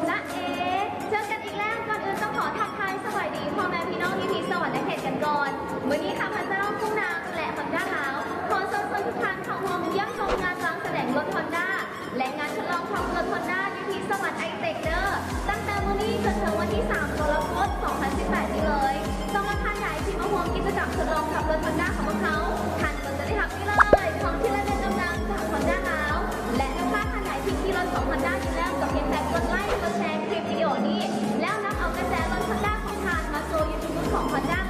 ຈະເອ ເຈີກັນອີກແລ້ວ. ກ່ອນອື່ນຕ້ອງຂໍທັກທາຍສະບາຍດີພໍ່ແມ່ພີ່ນ້ອງຢູ່ທີ່ສະຫວັນນະເຂດກັນກ່ອນ. ມື້ນີ້ຂ້າພະເຈົ້າ ຄູນາງ ແລະ ຮອນດ້າລາວ ຂໍເຊີນຊວນທຸກທ່ານເຂົ້າຮ່ວມຢ້ຽມຊົມງານວາງສະແດງລົດຮອນດ້າ ແລະ ງານທົດລອງຂັບລົດຮອນດ້າຢູ່ທີ່ສະຫວັນໄອເຕັກເດີ. ຕັ້ງແຕ່ມື້ນີ້ຈົນເຖິງວັນທີສາມ ກໍລະກົດ ສອງພັນສິບແປດນີ້ເລີຍ. ສຳລັບທ່ານໃດທີ່ມາຮ່ວມກິດຈະກຳທົດລອງຂັບລົດຮອນດ້າຂອງພວກເຮົາ, ທ່ານກໍຈະໄດ້ຮັບນີ້ເລີຍ ຂອງທີ່ລະລຶກງາມໆຈາກຮອນດ້າລາວ. ແລະ ລູກຄ້າທ່ານໃດທີ່ຂີ່ລົດຂອງຮອນດ້າຢູ່ແລ້ວ ກໍພຽງແຕ່ກົດໄລ ກົດແຊຄລິບວິດີໂອນີ້ ແລ້ວນຳເອົາກະແຈລົດຮອນດ້າຂອງທ່ານມາໂຊຢູ່ທີ່ບູດຂອງຮອນດ້າ